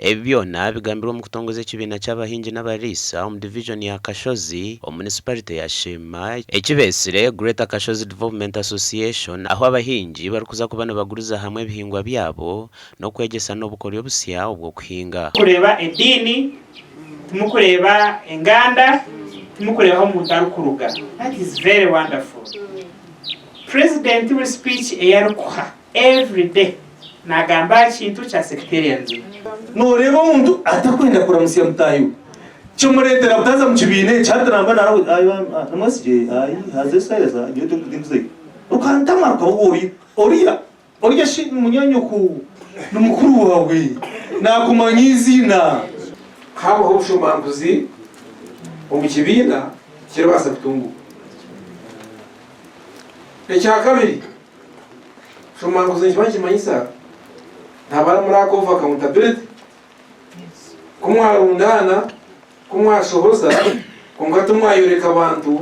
Ebi byona bigambirwe omu kutongoza ekibiina ky'abahingi n'abariisa omu divijoni ya Kashozi omu munisiparite ya Sheema eki beetsire Greater Kashozi Development Association ahu abahingi barikuza kuba nibaguriza hamwe ebihingwa byabo n'okwegyesa n'obukoryo busya obw'okuhinga. Timukureeba ediini, timukureeba enganda, timukureeba ahu omuntu arikuruga. That is very wonderful. President buri speech ei arikuha every day nagamba aha kintu kya sectarianism. Nooreeba omuntu atarikwenda kuramutsya mutaahi we, kimureetera kutaza mu kibiina eki. Hati nangwa naarahuga ayi nimwesigye ayi haza Silas nyowe tindikuzayo. Rukantama rukaba ori oriya oriya shi ni munyaanyoko ni mukuru waawe naakumanya eiziina. Haabaho obushomankuzi omu kibiina, tikiribaasa kutunguuka. Ekyakabiri, obushomankuzi nikiba nikimanyisa nihaba harimu lack of accountability. Ku mwarundaana, ku mwashohoza kwonka timwayoreka bantu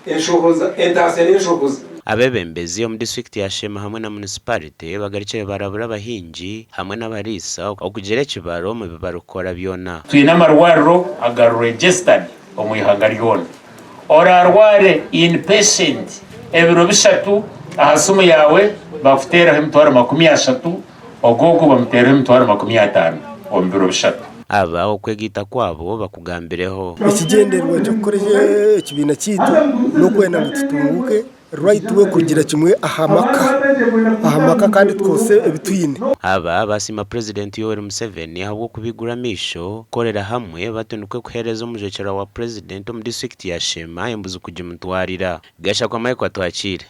enshohoza, entaasya n'enshohoza. Abeebembezi omu disiturikiti ya Sheema hamwe na munisiparite bagarukire barabura abahingi hamwe n'abariisa okugira ekibaro omu bi barikukora byona. Twine amarwariro agari registered omu ihanga ryona. Oraarware inpatient ebiro bishatu aha simu yaawe bakuteereho emitwaro 30, ogwo ogwo bamuteereho emitwaro 50 omu biro bishatu. Aba okwegaita kwabo bakugambireho. Ekigyendererwa ky'okukora ekibiina kyaitu n'okwenda ngu tutunguuke right way kurugira kimwe aha maka aha maka kandi tukozese ebi twine. Aba basiima Purezidenti Yoweri Museveni ahabw'okubigura amaisho kukorera hamwe batyo nikwo kuheereza omujwekyerwa wa Purezidenti omu disiturikiti ya Sheema embuzi kugimutwarira. Gashakwa Michael Atwakiire.